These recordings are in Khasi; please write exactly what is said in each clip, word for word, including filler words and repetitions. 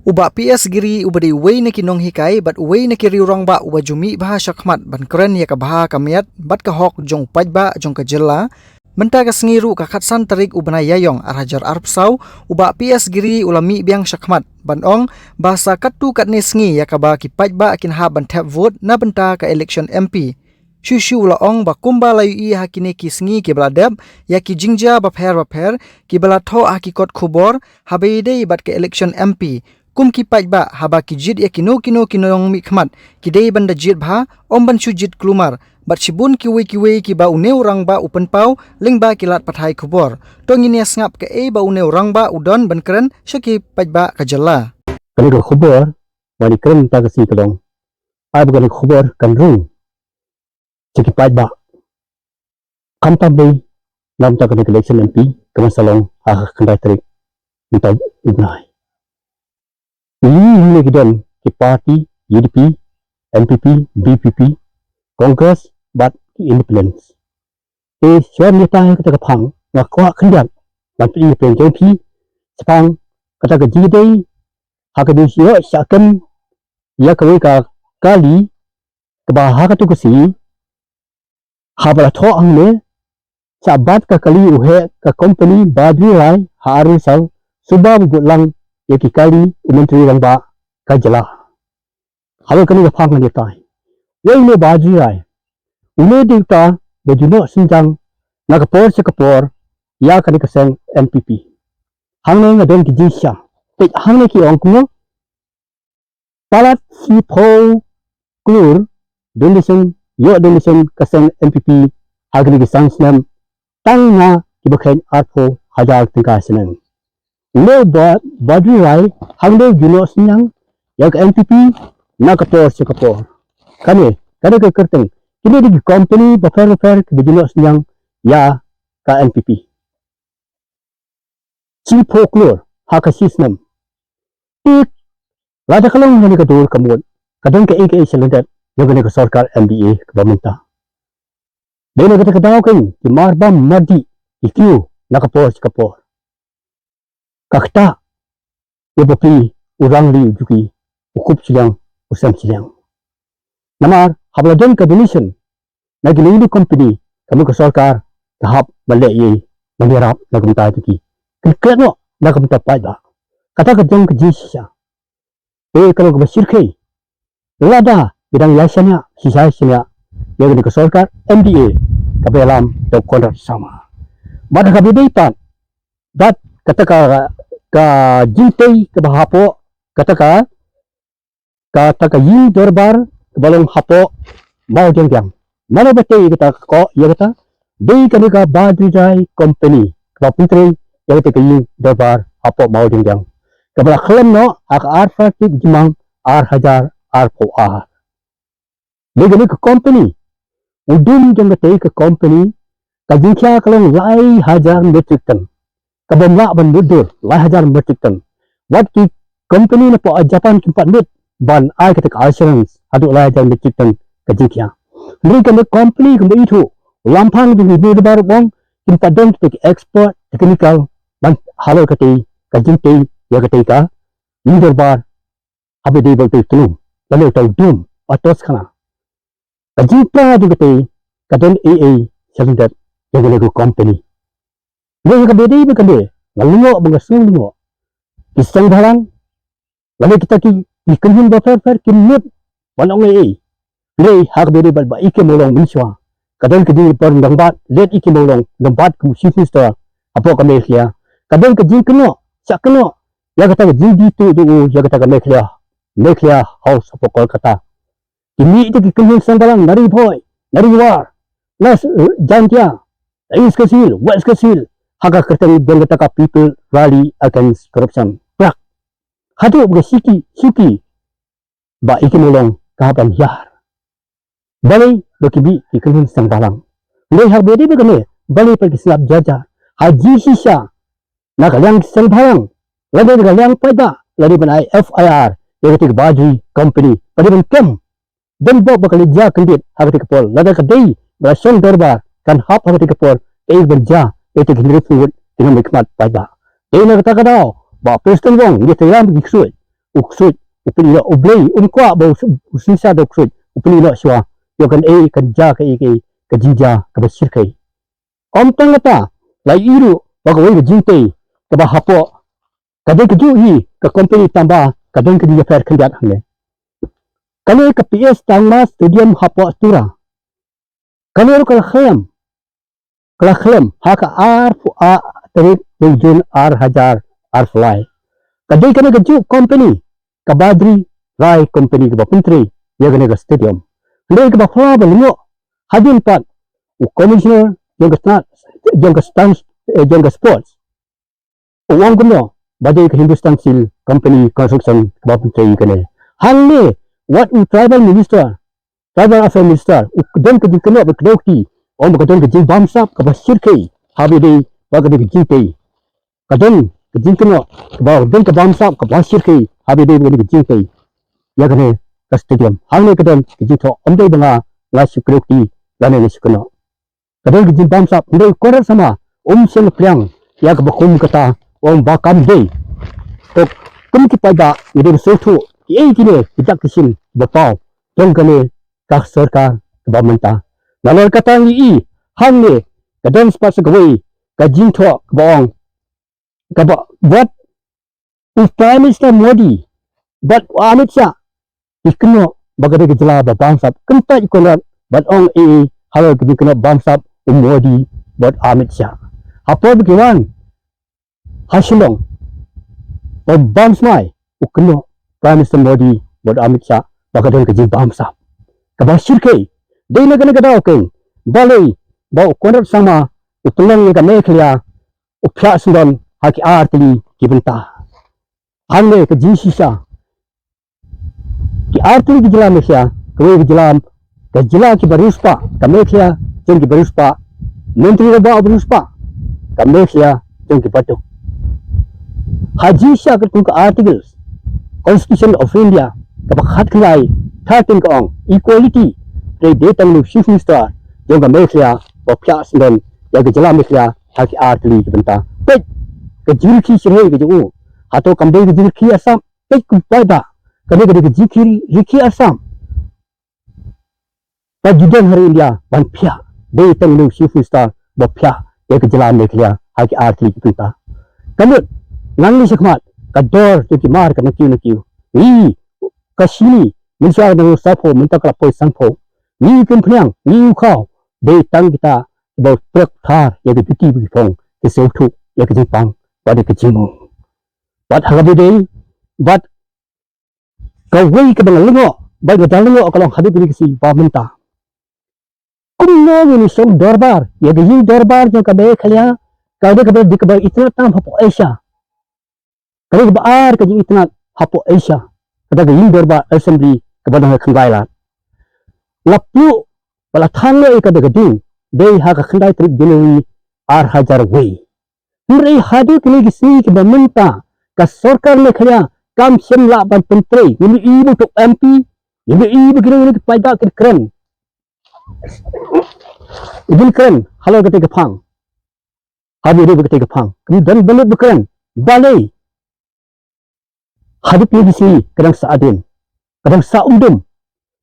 U Bah P S Giri uba dei uwei na ki nonghikai bad uwei na ki riew rangbah uba ju mih bha shakhmat ban kren ïa ka bha ka miat bad ka hok jong u paidbah jong ka jylla. Mynta ka sngi ruh ka khatsan tarik u bnai Ïaïong ar hajar arphew saw, u Bah P S Giri u la mih biang shakhmat ban ong ba sa katto katne sngi ïa kaba ki paidbah kin hap ban thep vote na bynta ka election M P. Shuh shuh u la ong ba kumba la ïohi ha kine ki sngi kiba la dep, ïa ki jingjia bapher bapher kiba la thoh ha ki kot khubor haba ïadei bad ka election M P. Kum ki paidbah, haba ki jied ïa kino kino ki nongmihkhmat, ki dei ban da jied bha, ym ban shu jied kulmar, bad shibun kiwei kiwei kiba une u rangbah u pynpaw lyngba ki lad pathai khubor. To ngin ïa sngap kaei ba une u rangbah u don ban kren sha ki paidbah ka jylla. Kane ka khubor ba ngi kren mynta ka sngi ka long, ai ba kane ka khubor kan rung sha ki paidbah, khamtam dei na bynta kane ka election M P kaba sa long ha ka khyndai tarik mynta u bnai. Ïa ngi hangne ki don ki party, U D P, N P P, V P P, Congress bad ki independents. Te shuwa ban ïa tai kata ka phang, nga kwah khyndiat ban pyni ïa phi jong phi shaphang kata ka jingïadei ha ka jingïoh shah kem ïa kawei ka kali kaba ha katu ka sngi, haba la thoh hangne, shah bat ka kali u heh ka company Badri Rai ha Arunachal, suba ba bud lang ïa ki kali u Myntri Rangbah ka jylla. Halor kane ka phang ngan ïa tai. Uei une u Badri Rai? Une u dei uta ba ju noh synñiang na ka por sha ka por ïa kane ka seng N P P. Hangne nga don ki jingshisha. Peit hangne ki ong kumno, palat shiphew klur donation, ïoh donation ka seng N P P ha kine ki san snem, tang na kiba kheiñ arphew hajar tyngka shaneng. Une u Ba-, Badri Rai hangne u ju noh synñiang ïa ka N P P na ka por sha ka por. Kane, kane ka kyrteng, kine dei ki company bapher bapher kiba ju noh synñiang ïa ka N P P. Shiphew klur ha ka shi snem. Te lada ka long kane ka dur ka mut, ka don kaei kaei shalyndet jong kane ka sorkar M D A kaba mynta. Dei na kata ka daw kein ki marbam mardih ki kiew na ka por sha ka por. Ka ktah ïa u bapli u rangli u juki, u kup shiliang u sem shiliang. Namar haba la don ka donation na kine kine company, ka mut ka sorkar ka hap ban leh ei ei ban ïarap na ka bynta jong ki. Kin klet noh na ka bynta paidbah. Kata ka jong ka jingshisha. Te ka long kaba shyrkhei lada ki dang ïa shaniah, shisha shaniah ïa kane ka sorkar M D A kaba ïalam da u Conrad Sangma. Bad ha kaba ïadei pat bad kata ka, ka jingtei kaba hapoh kata ka, kata ka ïing dorbar kaba long hapoh Mawdiangdiang. Mano ba tei ïa kata ka, ïa kata? Dei kane ka Badri Rai Company kaba pyntrei ïa kata ka ïing dorbar hapoh Mawdiangdiang, kaba la khlem noh ha ka arphew tarik Jymmang ar hajar arphew ar. Dei kane ka company, u dum jong kata ka company, ka jingkhia ka long lai hajar metric ton. Ka bym lah ban mutdur, lai hajar metric ton. Wat ki company napoh Japan kim pat mut ban ai kata ka assurance haduh lai hajar metric ton ka jingkhia. Hynrei kane ka company kumba ithuh, u lamphang jong ki ïing dorbar ruh ong, kim pat don kata ka expert technical ban halor kata ka jingtei ïa kata ka ïing dorbar, haba dei ba u tei u tnum lane uta u dum, uta u toskhana. Ka jingpra jong kata ka don ei ei shalyndet jong kane ka company. Hynrei ha kaba ïadei bad kane, nga lyngngoh bad nga sngew lyngngoh. Ki seng bhalang lane kita ki, ki kynhun bapher bapher kim mut ban ong ei ei. Hynrei ha kaba ïadei bad Bah E K Mawlong mynshuwa, ka don ka jingïapher, u dang bat, late E K Mawlong u dang bat kum u Chief Minister hapoh ka Meghalaya. Ka don ka jingkynnoh, shah kynnoh ïa kata ka jingdih tuh jong u ïa kata ka Meghalaya, Meghalaya House hapoh Kolkata. Ki mih te ki kynhun seng bhalang na Ri Bhoi, na Ri War, na s-, Jaintia, na East Khasi Hills, West Khasi Hills, ha ka kyrteng jong kata ka People Rally Against Corruption, PRAC. Haduh ba ka shuki, shuki Bah E K Mawlong ka hap ban hiar. Balei ba ki mih ki kynhun seng bhalang? Hynrei ha kaba ïadei bad kane, balei pat ki sngap jar jar? Ha jingshisha, na ka liang ki seng bhalang, lane na ka liang paidbah, la dei ban ai F I R ïa kata ka Badri Company. Ba dei ban kem, don bok ba ka leit jia kyndit ha kata ka por. Lada ka dei ba la shong dorbar, kan hap ha kata ka por kaei ban jia ïa kita ki hynriewphew ngut ki nongmihkhmat paidbah. Dei na kata ka daw ba President u ong, ngi treilang bad ki ksuid. u ksuid u pynlong, u Blei um kwah ba u s- u shisha da u ksuid u pynlong shuwa. Ïoh kan ei kan jia ka ei ka ei ka jingjia kaba shyrkhei. Ym tang kata, la ïohi ruh ba kawei ka jingtei kaba hapoh ka dei kajuh hi ka company tangba ka don ka jingïapher khyndiat hangne. Kane ka P S Changma Stadium hapoh Tura. Kane ruh ka la khlem, ka la khlem ha ka arphew ar tarik u Jun ar hajar arphew lai. Ka dei kane kajuh company, ka Badri Rai company kaba pyntrei ïa kane ka stadium. Hynrei kaba phylla ba lyngngoh hadien pat u commissioner jong ka sna- jong ka stan- eh, jong ka sports u ong kumno ba dei ka Hindustan Steel Company Construction kaba pyntrei ïa kane. Hangne wat u tribal minister, tribal affairs minister u don ka jingkynnoh ba kdew kti, ong ba ka don ka jingbamsap kaba shyrkhei haba dei ba ka dei ka jingtei. Ka don ka jingkynnoh ba ka don ka bamsap kaba shyrkhei haba dei ba ka dei ka jingtei ïa kane ka stadium. Hangne ka don ka jingthoh, ym dei ba nga nga shu kdew kti lane nga shu kynnoh. Ka don ka jingbamsap, hynrei u Conrad Sangma um shym la pdiang ïa kaba kum kata, u ong ba kam dei. To kum ki paidbah ngi dei ban sngewthuh kiei kine ki dak ki shin ba paw jong kane ka sorkar kaba mynta. Nalor kata ngi i hangne ka don spah sa kawei ka jingthoh kaba ong kaba wat u Prime Minister Modi bad u Amit Shah ki kynnoh ba ka dei ka jylla ba bamsap. Kyntait u Conrad bad ong ei ei halor ka jingkynnoh bamsap u Modi bad u Amit Shah. Hapdeng ba ki wan ha Shillong ba bam smai u kynnoh Prime Minister Modi bad u Amit Shah ba ka don ka jingbamsap kaba shyrkhei. Dei na kane ka daw keiñ balei ba u Conrad Sangma u pynlong ïa ka Meghalaya u phiah syndon ha ki ar tylli ki bynta. Hangne ka jingshisha ki ar tylli ki jylla Meghalaya, kawei ka jylla, ka jylla kiba riewspah, ka Meghalaya jong kiba riewspah, Myntri Rangbah uba riewspah, ka Meghalaya jong kiba duk. Ha jingshisha katkum ka Article Constitution of India kaba khatkhyndai thirteen ka ong equality, hynrei dei tang u Chief Minister jong ka Meghalaya ba phiah syndon ïa ka jylla Meghalaya ha ki ar tylli ki bynta. Peit ka jingkyrkhu syrhei ka jong u. Hato kam dei ka jingkyrkhu ïa sap? Peit kum paidbah, kane ka dei ka jingkyrkhu ïa sap. Ba ju don ha ri India ban phiah, dei tang u Chief Minister ba phiah ïa ka jylla Meghalaya ha ki ar tylli ki bynta. Ka mut ngan leit shakhmat, ka dor jong ki mar ka nangkiew nangkiew. Ngi ka shini mynshuwa ka dang sawphew, mynta ka la poi sanphew. Ngi ki umphniang, ngi u khaw, dei tang kita ba u trek thar ïa ka juti ba ki phong, ki sngewthuh ïa ka jingpang bad ïa ka jingmong. Bad ha kaba dei bad kawei kaba nga lyngngoh bad nga dang lyngngoh ka long haduh kine ki sngi ba mynta. Kumno ngin ïa shong dorbar ïa ka ïing dorbar jong ka Meghalaya, ka dei kaba dei kaba itynnad tam hapoh Asia. Ka dei kaba ar ka jingitynnad hapoh Asia, kata ka ïing dorbar assembly kaba dang khyndai lad. La pynlong ba la thang noh ïa kata ka ding dei ha ka khyndai tarik January ar hajar wei. Hynrei haduh kine ki sngi kiba mynta ka sorkar Meghalaya kam shym lah ban pyntrei. Ngim ïohi ba u M P, ngim ïohi ba kine ki paidbah kin kren, kin kren halor kata ka phang. Haduh kata ka phang kam don ba lut ba kren. Balei? Haduh kine ki sngi ka dang sah hadien, ka dang sah umdum.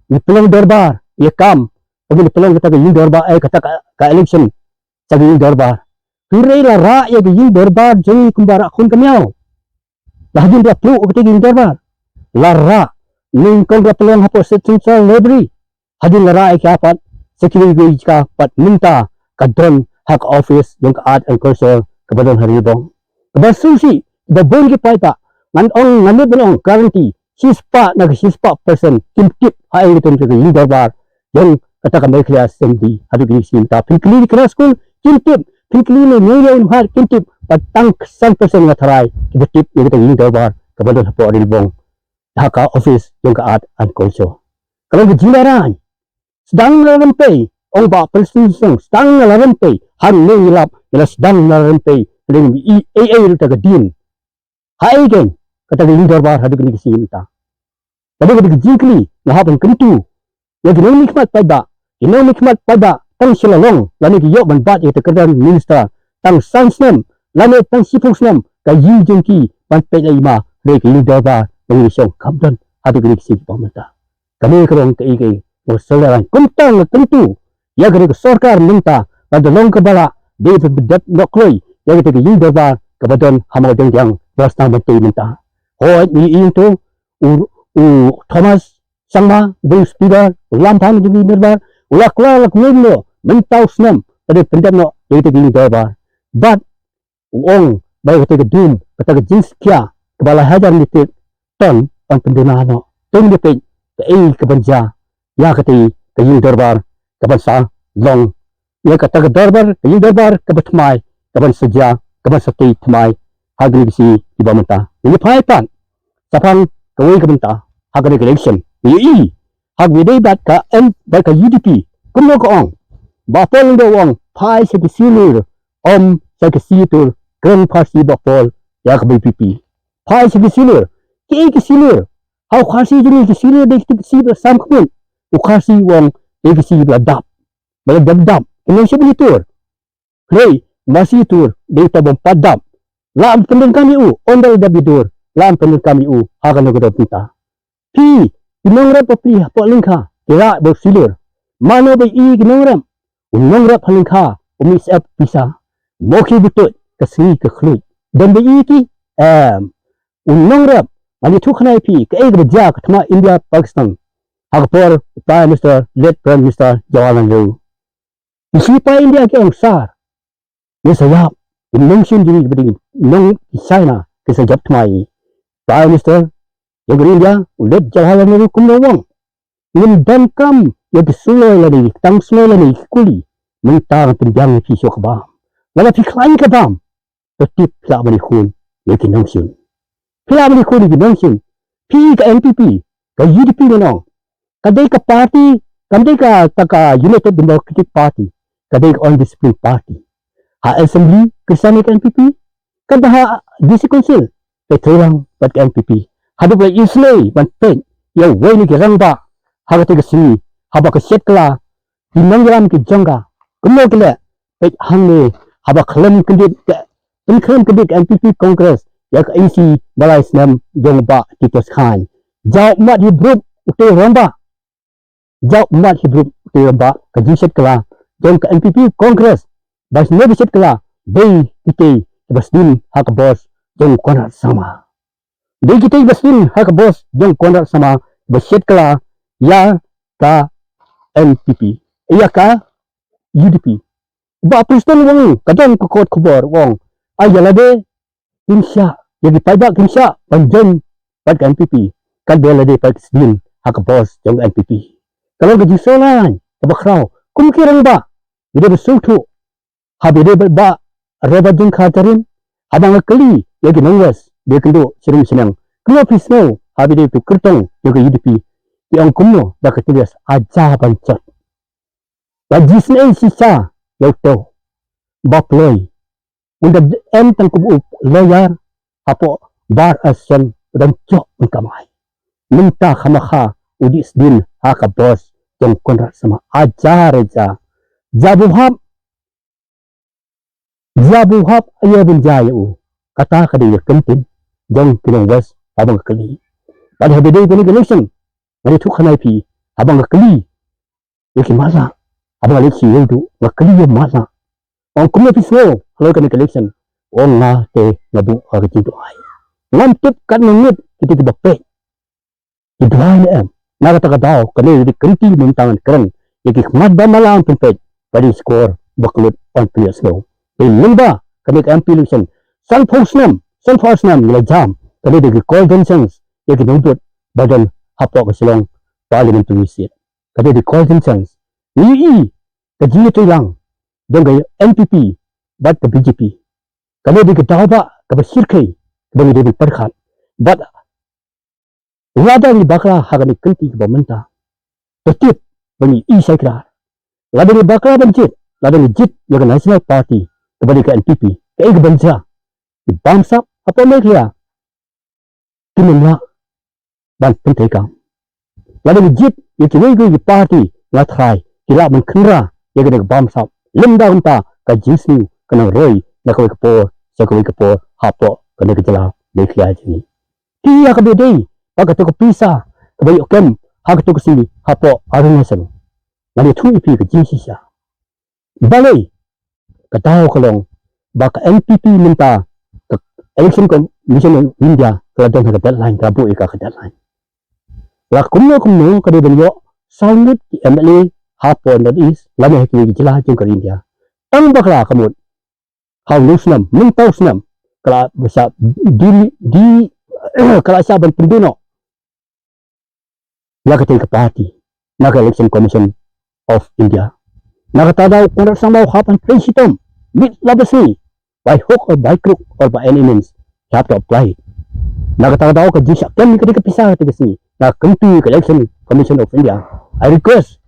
Ngi pynlong dorbar, ngi kam ba ngin pynlong kata ka ïing dorbar, eh, kata ka, ka election sha ka ïing dorbar. Hynrei la rah ïa ka ïing dorbar jong ngi kumba rah khun ka miaw. La hadien la pynlong kata ka ïing dorbar, la rah nyngkong la pynlong hapoh State Central Library. Hadien la rah ïa ka pat sha kiwei kiwei ki jaka, pat mynta ka don ha ka office jong ka Art and Culture kaba don ha Ri Bhoi. Kaba sngewsih ba bun ki paidbah, ngan ong, ngan mut ban ong guarantee shispah na ka shispah percent kim tip haei ka don ka ïing dorbar jong kata ka Meghalaya Assembly. Haduh kine ki sngi mynta phin kylli ki khynnah skul kim tip, phin kylli ne nongïalam hat kim tip, bad tang san percent nga tharai kiba tip ïa kata ka ïing dorbar kaba don hapoh Ri Bhoi ha ka office jong ka Art and Culture. Ka long ka jingïarap. Sdang na la rympei, ong Bah Prestone Tynsong, sdang na la rympei. Hangne ngi lap, ngi la sdang na la rympei. Hynrei ngim i ei ei ruh da ka dien. Haei keiñ kata ka ïing dorbar haduh kine ki sngi mynta? Ka dei ka jingkylli nga hap ban kyntu ïa ki nongmihkhmat paidbah. Ki nongmihkhmat paidbah tang shu la long lane ki ïoh ban bat ïa ka kyrdan minister tang san snem lane tang shiphew snem, ka ïing jong ki ban peit la i ma, hynrei ka ïing dorbar ba ngi shong khapdon haduh kine ki sngi kiba mynta. Kane ka long kaei kaei ba sdang kumta. Nga kyntu ïa kane ka sorkar mynta, lada long kaba lah, dei ban pyndep noh kloi ïa kata ka ïing dorbar kaba don ha Mawdiangdiang ba sdang ban tei mynta. Hooid, ngi ïohi to u, u Thomas Sangma, u ba dei u speaker, u Lamphang jong ka ïing dorbar, u la kla la kmen noh mynta u snem ba dei pyndep noh ïa kata ka ïing dorbar. Bad u ong ba kata ka dum, kata ka jingshikha kaba lai hajar metric ton yn pynduna noh. Te ngin ïa peit kaei kaban jia ïa kata ka ïing dorbar kaban sa long, ïa kata ka dorbar, ka ïing dorbar kaba thymmai, kaban sa jia, kaban sa tei thymmai ha kine ki sngi kiba mynta. Ngin ïa phai pat shaphang kawei ka bynta ha kane ka election. Ngi ïohi ha kaba ïadei bad ka M, bad ka U D P, kumno ka ong? Bah Paul Lyngdoh u ong, phai sha ki shlur, ym sha ki shlur, kren pharshi Bah Paul ïa ka V P P. Phai sha ki shlur. Kiei ki shlur? Ha u Khasi jong ngi ki shlur dei kita ki shi ba la sam khmut. U Khasi u ong dei ki shi ba la dap, ba la dap dap. Ki nong shibun i tur. Hynrei ma shi tur dei uta bym pat dap. La ym pyndonkam ïa u ynda la dap ïa dur, la ym pyndonkam ïa u ha kano kano ka bynta. Phi, ki nongrep bapli hapoh lyngkha ki rah ba u shlur. Mano ba ïohi ki nongrep? U nongrep ha lyngkha um ïoh sep pisa. Mo ki butuit ka sngi ka khluit. Don ba ïohi ki? Em. U nongrep, ngan ïathuh khana ïa phi kaei kaba jia ka thma India Pakistan ha ka por u Prime Minister, late Prime Minister Jawaharlal Nehru. Ki sipai India ki ong, sir, ïa sa ïap, ki nongshun jong ngi kiba dei nong ki China ki sa ïap thma ïa ngi. Prime Minister jong ka India u late Jawaharlal Nehru kumno u ong? Ngim donkam ïa ki shlur lane ki tang shlur lane ki kuli. Mynta ngan pynbiang ïa phi shuwa ka bam. Lada phi khlaiñ ka bam, to tip phi lah ban ïakhun ïa ki nongshun. Phi lah ban ïakhun ïa ki nongshun. Phi, ka N P P, ka U D P ngan ong, ka dei ka party, kam dei kata ka United Democratic Party, ka dei ka undisciplined party. Ha Assembly ka sdang ïa ka N P P, katba ha District Council ka trei lang bad ka N P P. Haduh ba la isynei ban peit ïa uwei na ki rangbah ha kata ka sngi, haba ka shet kylla, ki nongïalam ki jong ka, kumno ki leh? Peit hangne, haba khlem kyndit ka, khlem kyndit ka N P P Congress ïa ka A C ba lai snem jong u Bah Titoskhan. Jaw mat hi brut utei rangbah. Jaw mat hi brut utei rangbah, ka jingshet kylla jong ka N P P Congress ba snem ba shet kylla dei kitei ba sdien ha ka bos jong Conrad Sangma. Dei kitei ba sdien ha ka bos jong Conrad Sangma ba shet kylla ïa ka N P P, ïa ka U D P. Bah Prestone u ong, ka don ka kot khubor u ong, ai ïa lade kim shah, ïa ki paidbah kim shah ban join bad ka N P P, katba lade pat ki sdien ha ka bos jong ka N P P. Ka long ka jingsngewlyngngoh kaba khraw. Kum ki rangbah, ngi dei ban sngewthuh. Haba ïadei bad Bah Robert Jingkha Tarim, haba nga kylli ïa ki nong West ba ïakynduh sha rum sha neng, kumno phi sngew haba ïadei bad u kyrtong jong ka U D P? Ki ong kumno, da ka Congress, aja ban jot. La jisnei shisha ïa uto u Bah Ploy, un da em tang kum u lawyer hapoh Bar Association, u dang jop ban kamai. Mynta khamkha u dih sdien ha ka bos jong Conrad Sangma. Aja re aja. Jabu hap, jabu hap, ïa ban jia ïa u. Kata ka dei ka kyntien jong ki nong West haba nga kylli. Bad haba ïadei bad ka election, nga ïathuh khana ïa phi, haba nga kylli ïa ki matlah, haba nga leit sha u Ïewduh, nga kylli ïa u matlah, ong kumno phi sngew halor kane ka election? Ong nga te nga buh ha ka jingduwai. Ngam tip katno ngut kita kiba peit. Ki duwai ne em? Na kata ka daw, kane ka dei ka kynti mynta ngan kren ïa ki khmat ba malang pynpeit, ba dei skor ba kyllut, yn pynïasnoh. Dei lyngba kane ka M P election, sanphew snem, sanphew snem ngi la jam, kane dei ka golden chance ïa ki nongbud ba don hapoh ka Shillong Parliamentary Seat. Kane dei ka golden chance. Ngi ïohi ka jingïatreilang jong ka N P P bad ka B J P. Kane dei ka daw ba kaba shyrkhei kaba ngi dei ban pyrkhat. Bad lada ngi bakla ha kane ka kynti kaba mynta, to tip ba ngi ïohi shai kdar. Lada ngi bakla ban jied, lada ngi jied ïa ka National Party kaba dei ka N P P, kaei kaban jia? Ki bamsap hapoh Meghalaya kim lah ban pyntreikam. Lada ngi jied ïa kiwei kiwei ki party, nga tharai ki lah ban kynrad ïa kane ka bamsap. Lymda kumta ka jingsniew kan nang roi na kawei ka por sha kawei ka por hapoh kane ka jylla Meghalaya jong ngi. Te ïa kaba dei ba kato ka pisa kaba ïoh kem ha kato ka sngi hapoh Arunachal. Ngan ïathuh ïa phi ka jingshisha. Balei? Ka daw ka long ba ka N P P mynta, ka Election Commission of India ka la don ha ka deadline, ka la buh ïa ka, ka deadline. La kumno kumno ka dei ban ïoh saw ngut ki M L A hapoh North East lane ha kiwei ki jylla jong ka India. Tang bakla ka mut ha u snem, mynta u snem, ka la shah di, di, ka la shah ban pynduh noh ïa katei ka party na ka Election Commission of India. Na kata ka daw u Conrad Sangma u hap ban trei shitom, mih la ba sngi, by hook or by crook or by any means, you have to apply. Na kata ka daw ka jingshah kem ïa katei ka pisa katei ka sngi, nga kyntu ïa ka Election Commission of India. I request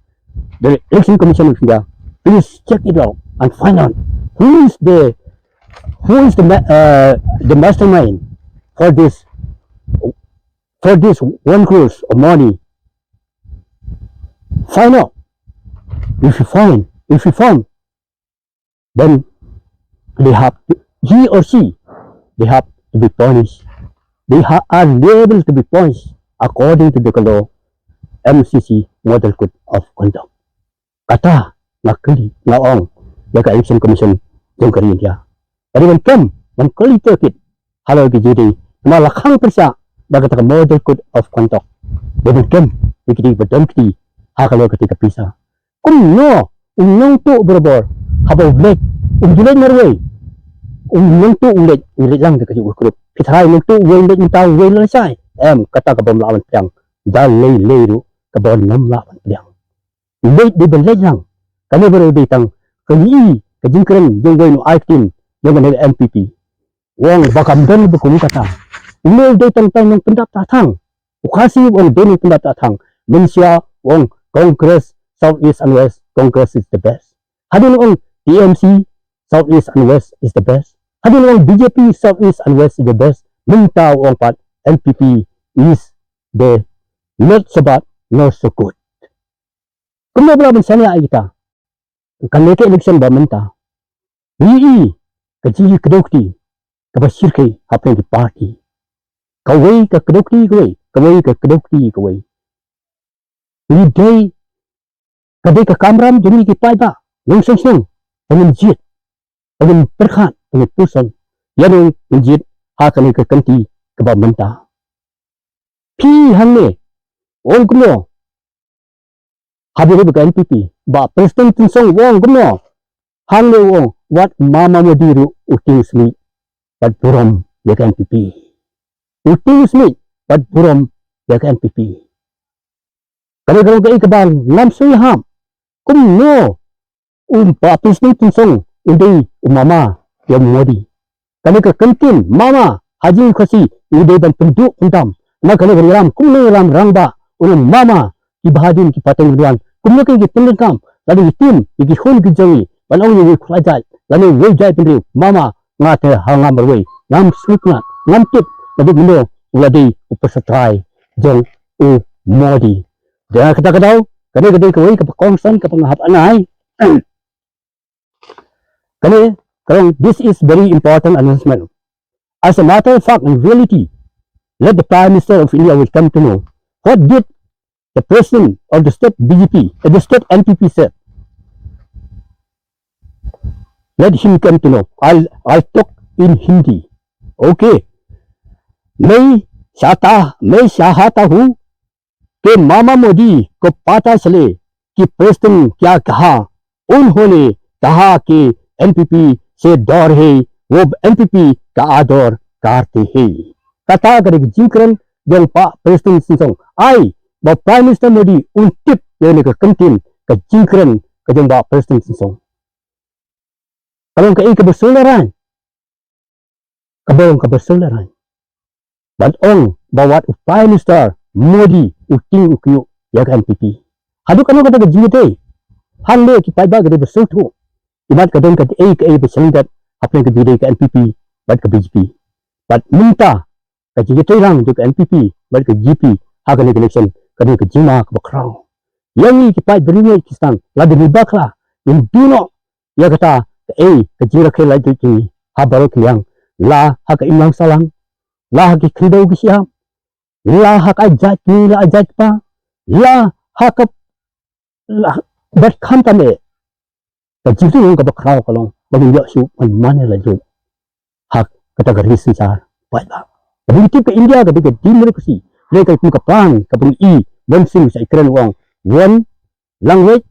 the Election Commission of India, please check it out and find out who is the, who is the ma-, uh, the mastermind for this, for this one crores of money. Find out. If you find, if you found, then they have to, he or she, they have to be punished. They ha-, are liable to be punished according to the law, M C C Model Code of Conduct. Kata nga kylli, nga ong ïa ka Election Commission jong ka ri India. Ka dei ban kem, ban kylli tohkit halor ki jingdei, namar la khang pyrshah da kata ka Model Code of Conduct. Dei ban kem ïa ki dei ba don kti ha ka lor kata ka pisa. Kumno u nongtuh barabor, haba u leit, um ju leit marwei, u nongtuh u leit, u leit lang da ka jong u group. Phi tharai nongtuh uwei leit mynta, uwei leit shai. Em, kata ka bym lah ban pdiang. Da lei lei ruh ka bym lah ban pdiang. Leit dei ban leit lang. Kane baroh dei tang ka ïohi, ka jingkren jong uwei u ai ktien jong kane ka N P P. U ong ba kam don ba kum kata. Une u dei tang tang nongpyndap thathang. U Khasi u ong dei nongpyndap thathang. Mynshuwa u ong Congress South East and West, Congress is the best. Hadien u ong T M C South East and West is the best. Hadien u ong B J P South East and West is the best. Mynta u ong pat N P P is the not so bad, not so good. Kumno ba la ban shaniah ïa kita? Kane ka election ba mynta, ngi ïohi ka jingkdew kti kaba shyrkhei hapdeng ki party. Kawei ka kdew kti kawei, kawei ka kdew kti kawei. Ngi dei, ka dei ka kamram jong ngi ki paidbah nongshong shnong, ba ngin jied, ba ngin pyrkhat, ba ngin puson ïa nongjied ha kane ka kynti kaba mynta. Phi hangne, ong kumno, haba ïadei bad ka N P P, Bah Prestone Tynsong u ong kumno? Hangne u ong, wat Mama Modi ruh u tieng u smiej bad burom ïa ka N P P. U tieng u smiej bad burom ïa ka N P P. Ka dei ka long kaei kaba ngam sngewham. Kumno u Bah Prestone Tynsong u dei u mama ïa u Modi. Kane ka kyntien mama ha jingïakhun u dei ban pynduh pyndam. Na kane ka ïalam kumno ïalam rangbah, u ong mama, kiba hadien ki pateng ki wan, kumno ki pyndonkam lane ki tim ïa ki khun ki jong ngi ban ong ïa uwei u khun jait lane uwei u jaitbynriew mama. Nga te ha nga marwei ngam sngewtynnat, ngam tip naduh mynno u la dei u pyrsa trai jong u Modi. Da kata ka daw, kane ka dei kawei kaba kongsan kaba nga hap anai. Kane ka long, this is very important announcement. As a matter of fact, in reality, let the Prime Minister of India will come to know what did the president of the state B J P, uh, the state N P P said. Let him come to know. I'll, I'll talk in Hindi. Okay. मैं चाहता, मैं चाहता हूँ कि मामा मोदी को पता चले कि प्रेसिडेंट क्या कहा। उन्होंने कहा कि एनपीपी से डर है, वो एनपीपी का आदर करते हैं। Kata ka dei ka jingkren jong Bah Prestone Tynsong. Ai ba u Prime Minister Modi un tip ïa kane ka kyntien ka jingkren ka jong Bah Prestone Tynsong. Ka long kaei kaba sngewlehraiñ. Kaba long kaba sngewlehraiñ. Ban ong ba wat u Prime Minister Modi u tieng u kyiuh ïa ka NPP. Haduh katno kata ka jingïadei? Hangne ki paidbah ka dei ba sngewthuh. Imat ka don kaei kaei ba sngewdep hapdeng ka jingïadei ka NPP bad ka BJP. Bad mynta ka jingïatreilang jong ka NPP bad ka BJP ha kane ka election ka don ka jingma kaba khraw. Ïa ngi ki paid ba ri ngi ki sdang lada ngi bakla ngin duh noh ïa kata kaei ka jingrakhe laitluid jong ngi ha baroh ki liang, la ha ka imlang sahlang, la ha ki khyndew ki shiap, la ha ka jait kmie la jait kpa, la ha ka, la, bad khamtam eh. Ka jingthoh kaba khraw ka long ba ngin ïoh shuh man mane la jong ha kata ka ri synshar paidbah. Ka dei ka tip ka India ka dei ka democracy, dei ka kum ka plan kaba ngi i, one sim sa i kren u ong, one language,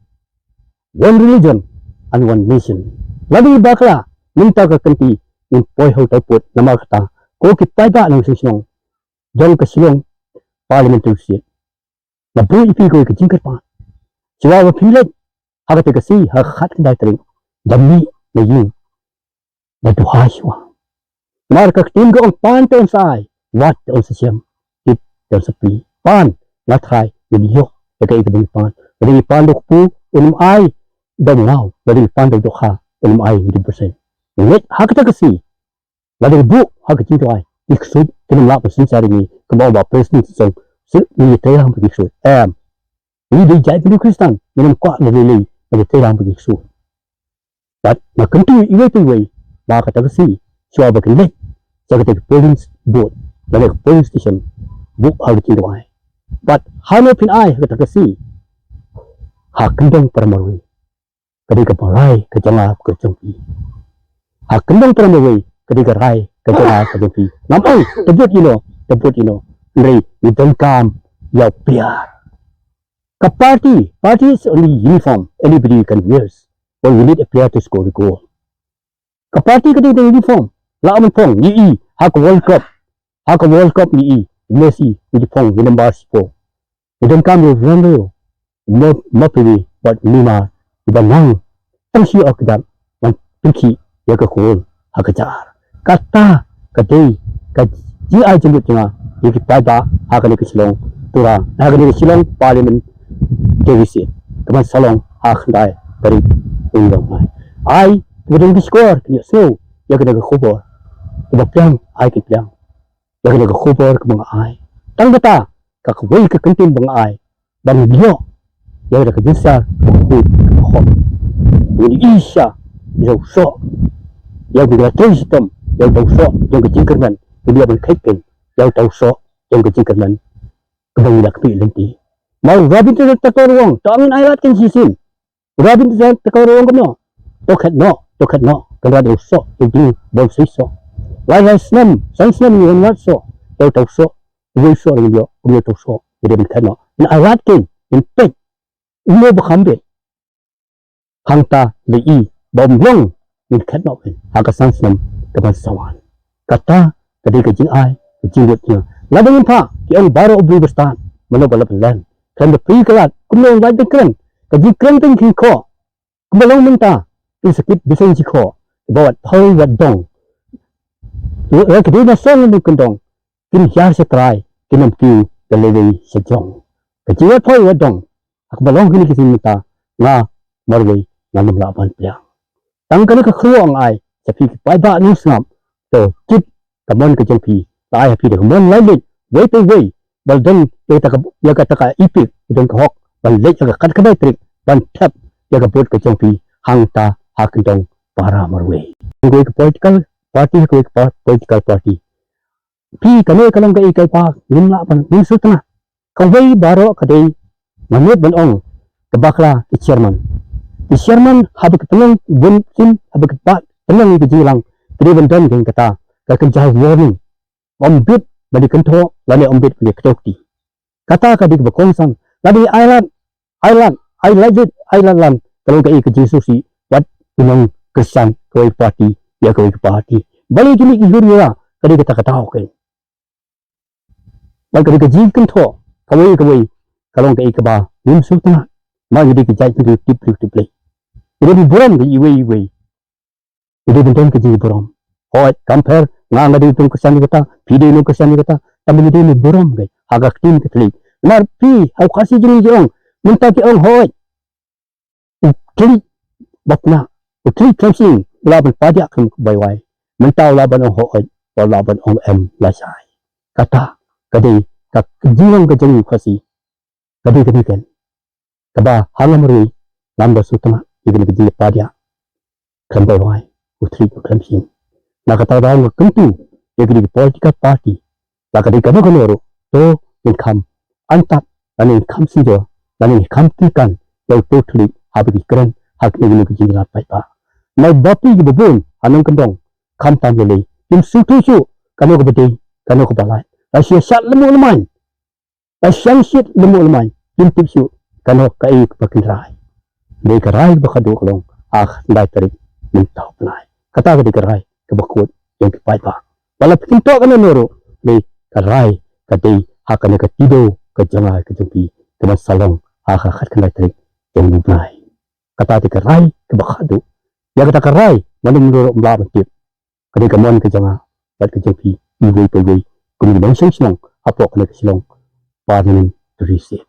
one religion and one nation. Lada ngi bakla mynta ka kynti ngin poi ha utai pud, namar kata ko ki paidbah nongshong shnong jong ka Shillong Parliamentary Seat, nga buh ïa phi kawei ka jingkyrpad, shuwa ba phin leit ha kata ka sngi ha ka khatkhyndai tarik, da mih na ïing da duwai shuwa. Namar ka ktien ka ong, pan te yn sa ai, wat te yn sa shem, tip te yn sa plie. Pan, nga trai, ngin ïoh ïa kaei kaba ngi pan. Lada ngi pan da u kpu, un ym ai da u mraw. Lada ngi pan da u dohkha, un ym ai hynriew percent. Leit ha kata ka sngi, lada ngi buh ha ka jingduwai, ki ksuid kin ym lah ban synshar ïa ngi, kumba ong Bah Prestone Tynsong, shu ngi ïatreilang bad ki ksuid. Em, ngi dei jaitbynriew Khristan, ngin ym kwah lei lei ban ïatreilang bad ki ksuid. Bad nga kyntu iwei pa iwei ba kata ka sngi, shuwa ba kin leit sha kata ka polling booth lane ka polling station, buh ha ka jingduwai. Bad hano phin ai ha kata ka sngi? Ha kyndong para marwei. Ka dei kaba rai ka jong nga ka jong phi. Ha kyndong para marwei ka dei ka rai ka jong nga ka jong phi. Ngam ong to vote ïa no, to vote ïa no, hynrei ngi donkam ïa u player. Ka party, party is only uniform, anybody can wear. But we need a player to score the goal. Ka party ka dei ka uniform. La man phong, ngi i ha ka World Cup, ha ka World Cup ngi i Messi, ngi phong, ngi number siphew. Ngi donkam ïa u Ronaldo, Mo-, Mbappe bad Neymar, iba nang tang shu ïa ka jam ban pynkhih ïa ka goal ha ka jar. Kata ka dei ka jingai jingmut jong nga ïa ki paidbah ha kane ka Shillong Tura, ha kane ka Shillong Parliament Deficit, ka ban sa long ha khyndai tarik u Naiwieng. Ai, ki ba don ki shkor kin ïohsngew ïa kane ka khubor. Ki ba pdiang, ai kin pdiang ïa kane ka khubor kaba nga ai. Tang kata ka kawei ka kyntien ba nga ai, ba ngin ïoh ïa kata ka jingshar kaba khuid kaba hok. Ngin ïohi sha ïa u soh, ïa u ba la trei shitom ïa uta u soh jong ka jingkyrmen, ngin ïoh ban kheit kein ïa uta u soh jong ka jingkyrmen kaba ngi la khmih lynti. Ma u Rabindranath Tagore u ong, to ngin ailad kein shisien. U Rabindranath Tagore u ong kumno? To khet noh, to khet noh. Kynrad ïa u soh, ïa u dieng bym sei soh. Lai lai snem, san snem ngi wan wad soh ïa uta u soh. Uwei u soh ngi ïoh, uwei uta u soh ngi dei ban khet noh. Ngin ailad kein, ngin peit uno ba kham bit. Hangta la i ba ym long, ngin khet noh kein ha ka san snem ka ban sa wan. Kata ka dei ka jingai ka jingmut jong nga. Lada ngim phah, ki ong baroh u briew ba stad, mano ba la pynlong. Khlem da plie ka lad, kumno ngin lait ban kren? Ka jingkren te ngin khoh. Kumba long mynta, ki sakit bseiñ jingkhoh, ba wat phai wat dong. Lada ki dei na song na kyndong, kin hiar sha trai, kin ym kiew da lewei sha jong. Ka jingwat phai wat dong, ha kaba long kine ki sngi mynta, nga marwei ngam lah ban pdiang. Tang kane ka khubor nga ai sha phi ki paidbah nongshong shnong, to kit ka mon ka jong phi, la ai ha phi da ka mon lai leit, wei pa wei, ba la don ïa kata ka, ïa kata ka EPIC, don ka hok ban leit ïa ka khatkhyndai tarik ban thep ïa ka vote ka jong phi hangta ha kyndong para marwei. Kawei ka political party, kawei ka pa-, political party. Phi, kane ka long kaei kaba ngim lah ban, ngim sngewtynnat. Kawei baroh ka dei, nga mut ban ong, ka bakla ki chairman. Ki chairman haba ki pynlong bun sien, haba ki ba pynlong ïa ka jingïalang, ki dei ban don kein kata ka kynja warning. Ym bit ban ïa kynthoh lane ym bit ban ïa kdew kti. Kata ka dei kaba kongsan. Lada ngi ailad, ailad, ailad, ailad lan, ka long kaei ka jingsngewsih bad ki nongkyrshan kawei ka party ïa kawei ka party. Balei kine ki hur hura? Ka dei kata ka daw kein. Bad ka dei ka jingkynthoh kawei kawei, ka long kaei kaba ngim sngewtynnat. Ma ngi dei ki jaitbynriew tip briew tip Blei. Ngi dei ban burom ïa iwei iwei. Ngi dei ban don ka jingburom. Hooid, kam pher, nga nga dei nongkyrshan ïa kata, phi dei nongkyrshan ïa kata, tangba ngi dei ban burom kein ha ka ktien Katholik. Namar phi, ha u Khasi jong ngi ki ong, mynta ki ong hooid, u thylliej ba pnah, u thylliej khlem shyieng u lah ban padiah khlem bai wai. Mynta u lah ban ong hooid, u lah ban ong em lashai. Kata ka dei ka jinglong ka jong u Khasi. Ka dei ka dei kein kaba ha nga marwei ngam da sngewtynnat ïa kane ka jingpadiah khlem bai wai, u thylliej khlem shyieng. Na kata daw nga kyntu ïa kine ki political party, la ka dei kano kano ruh, to ngin kham antap, lane ngin kham synjor, lane ngin kham tyngkan ïa uto u thylliej haba ki kren ha kine kine ki jingïalap paidbah. Namar ba phi kiba bun ha nongkyndong khamtam lei lei kim sngewthuh shuh kano kaba dei, kano kaba lait. Lashai shad lemo lemain, lashai shad lemo lemain, kim tip shuh kano kaei kaba kin rai. Dei ka rai kaba khadduh ka long ha ka khatkhyndai tarik mynta u bnai. Kata ka dei ka rai kaba khuid ïa ki paidbah. Wat la phi kyntoh kano kano ruh, dei ka rai ka dei ha kane ka tido ka jong nga ka jong phi, ka ban sa long ha ka khatkhyndai tarik jong u bnai. Kata dei ka rai kaba khadduh. Ïa kata ka rai mano mano ruh ym lah ban tip. Ka dei ka mon ka jong nga bad ka jong phi iwei pa iwei kum ki nongshong shnong hapoh kane ka Shillong Parliamentary Seat.